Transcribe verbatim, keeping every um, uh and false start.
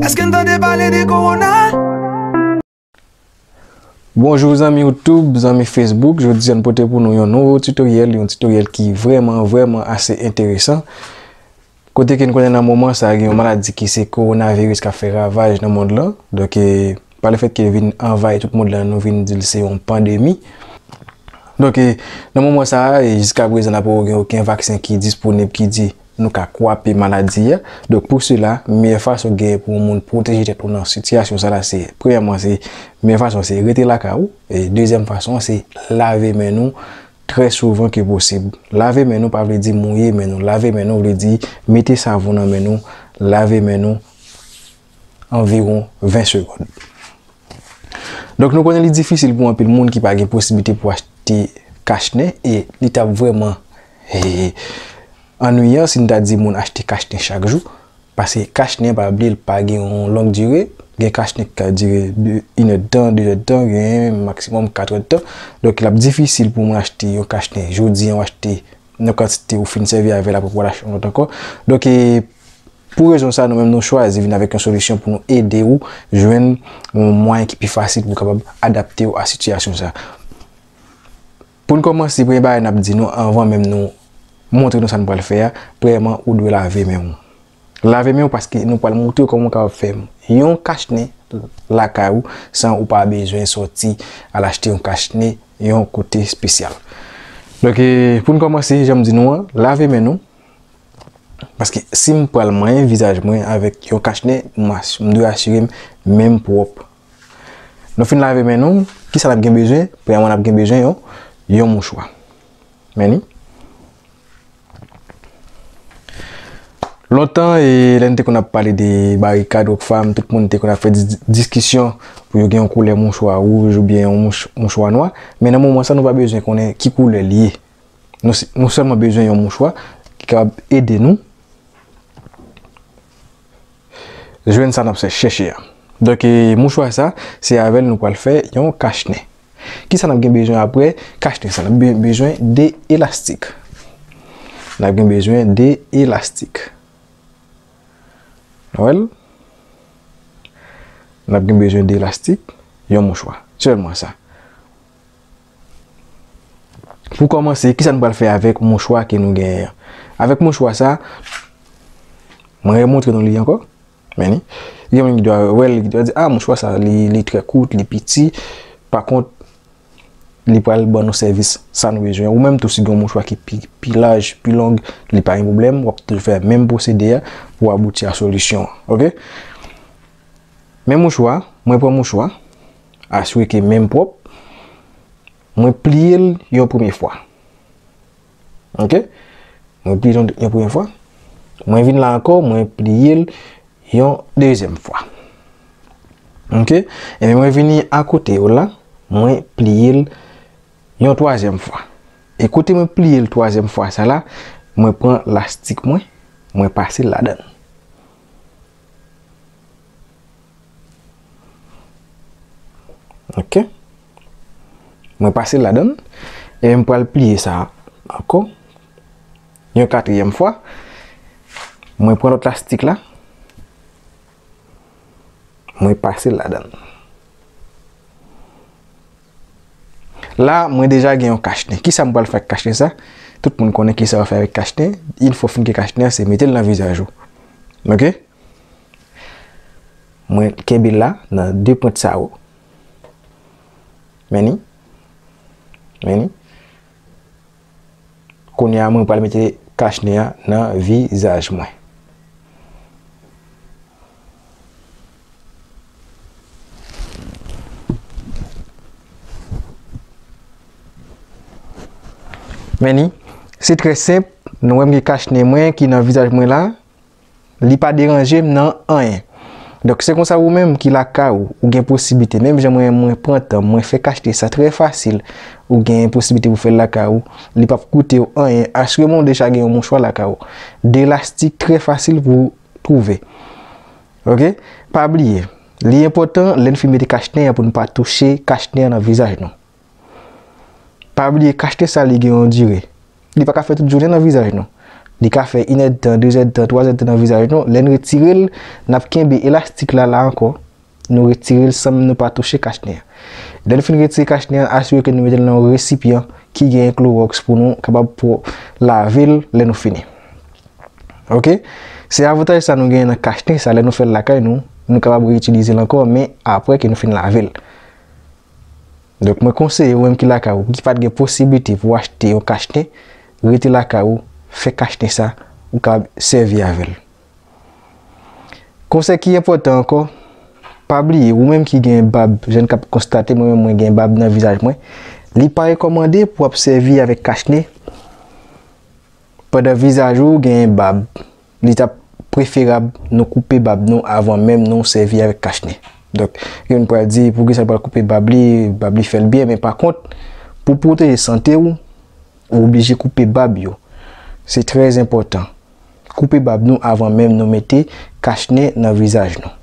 Èske n tande pale de kowona? Bonjou zanmi YouTube, zanmi Facebook, jodi a n pote pou nou yon nouvo tutoriel, yon tutoriel ki vrèman, vrèman ase enteresan. Kote ke n konnen nan moman sa a gen yon maladi ki se kowonaviris k ap fè ravaj nan mond lan. Donk, e, pa le fèt ke l vin anvayi tout mond lan, nou vin di l se yon pandemi. Donk, e, nan moman sa a, e, jiska prezan, n pa gen okenn vaksen ki disponib ki di nou ka kwape maladi a. Donk, pou sela, meyè fason gen pou yon moun pwoteje tèt ou nan sitiyasyon sa la, se, premyèman, se, meyè fason se rete lakay ou. E dezyèm fason, se lave men nou trè souvan ke posib. Lave men nou pa vle di mouye men nou. Lave men nou vle di mete savon nan men nou, lave men nou anviwon ven segonn. Donk, nou konnen li difisil pou anpil moun ki pa gen posiblite pou achte kachnen, e li t ap vrèman, e, annuyan si n ta di moun achte kachnen chak jou, paske kachnen, pa bliye, l pa gen yon long dire. Gen kachnen ki ka dire de, inèdtan, de èdtan, gen maksimòm kat èdtan. Donk, l ap difisil pou mwen achte yon kachnen jodi a, ou achte nan kantite ou fin sèvi avè l, apre pou w al achte yon lòt ankò. Donk, e, pou rezon sa, nou menm nou chwazi vin avèk yon solisyon pou nou ede ou jwenn yon mwayen ki pi fasil pou w kapab adapte w a sitiyasyon sa. Pou n kòmanse, premye bagay n ap di nou, anvan menm nou montre nou sa n pral fè a, premyèman, ou dwe lave men w. Lave men w paske nou pral montre w kòman w kapab fè yon kachnen lakay ou san ou pa bezwen sòti al achte yon kachnen yon kote espesyal. Donk, e, pou n kòmanse, jan m di nou an, lave men nou. Paske si m pral manyen vizaj mwen avèk yon kachnen, m as-, m dwe asire m men m pwòp. Nou fin lave men nou, kisa n ap gen bezwen? Premyèman, n ap gen bezwen yon, yon mouchwa. Men li. Lontan, e, lè n te konn ap pale de barikad, Rockfam, tout moun te konn ap fè dis-, diskisyon pou yo gen yon koulè mouchwa wouj oubyen yon mouch-, mouchwa nwa. Men nan moman sa, nou pa bezwen konnen ki koulè li ye. Nou, nou sèlman bezwen yon mouchwa ki kapab ede nou jwenn sa n ap chèche a. Donk, e, mouchwa sa, se avè l nou pral fè yon kachnen. Kisa n ap gen bezwen apre kachnen sa? N ap be-, bezwen de elastik. N ap gen bezwen de elastik. Nou wè l? N ap gen bezwen de elastik, yon mouchwa. Sèlman sa. Pou kòmanse, kisa n pral fè avèk mouchwa ke nou genyen an? Avèk mouchwa sa, mwen remontre nou li ankò. Men li. Gen moun ki dwe wè l, ki dwe di, "Ah, mouchwa sa, li, li trè kout, li piti." Pa kont, li pral ban nou sèvis sa nou bezwen. Ou menm tou, si gen yon mouchwa ki pi, pi laj, pi long, li pa gen pwoblèm, w ap toujou fè menm pwosede a pou abouti a solisyon an. Oke? Men mouchwa, mwen pran mouchwa, asire ke men m pwòp, mwen pliye l yon premye fwa. Oke? Mwen pliye l yon, yon premye fwa. Mwen vin la ankò, mwen pliye l yon dezyèm fwa. Oke? Ebyen, mwen vini akote yo la, mwen pliye l yon twazyèm fwa. E kote mwen pliye l twazyèm fwa sa la, mwen pran lastik mwen, mwen pase l ladan l. Oke. Mwen pase l ladan l. E m pral pliye sa ankò. Yon katriyèm fwa. Mwen pran lòt lastik la. Mwen pase l ladan l. La, mwen deja gen yon kachnen. Kisa m pral fè ak kachnen sa? Tout moun konnen kisa yo fè avèk kachnen. Yon fwa w fin gen kachnen an, se mete l nan vizaj ou. Oke? Mwen kenbe l la nan de pwent sa yo. Men li. Men li. Kounye a, mwen pral mete kachnen an nan vizaj mwen. Men li, se trè senp, nou wè m gen kachnen mwen ki nan vizaj mwen la, li pa deranje m nan anyen. Donk, se konsa ou menm ki lakay ou, ou gen posiblite, menm jan mwen, mwen pran tan, mwen fè kachnen sa trè fasil, ou gen posiblite pou fè l lakay ou, li p ap koute w anyen, asire w deja gen yon mouchwa lakay ou. De lastik trè fasil pou w twouve. Oke? Pa bliye, li enpòtan, lè n fin mete kachnen an, pou n pa touche kachnen an nan vizaj nou. Pa bliye, kachnen sa, li gen yon dire. Li pa ka fè tout jounen nan vizaj nou. Li ka fè inèdtan, dezèdtan, twazèdtan nan vizaj nou. Lè n retire l, n ap kenbe elastik la la ankò. Nou retire l san nou pa touche kachnen an. Lè nou fin retire kachnen an, asire ke nou mete l nan yon resipyan ki genyen klowòks pou nou kapab pou lave l lè nou fini. Ok? Se avantaj sa nou genyen nan kachnen sa, lè nou fè l lakay nou, nou kapab reyitilize l ankò, men apre ke nou fin lave l. Donk, mwen konseye ou menm ki lakay ou, ki pa t gen posiblite pou achte yon kachnen, rete lakay ou, fè kachnen sa, ou ka sèvi avè l. Konsèy ki enpòtan ankò, pa bliye, ou menm ki gen bab, jan n k ap konstate, mwen menm mwen gen bab nan vizaj mwen, li pa rekòmande pou w ap sèvi avèk kachnen pandan vizaj ou genyen bab. Li t ap preferab nou koupe bab nou avan menm nou sèvi avèk kachnen. Donk, youn pral di, poukisa l pral koupe bab li, bab li fè l byen, men pa kont, pou pwoteje sante w, ou oblije koupe bab yo. Se trè enpòtan. Koupe bab nou avan menm nou mete kachnen nan vizaj nou.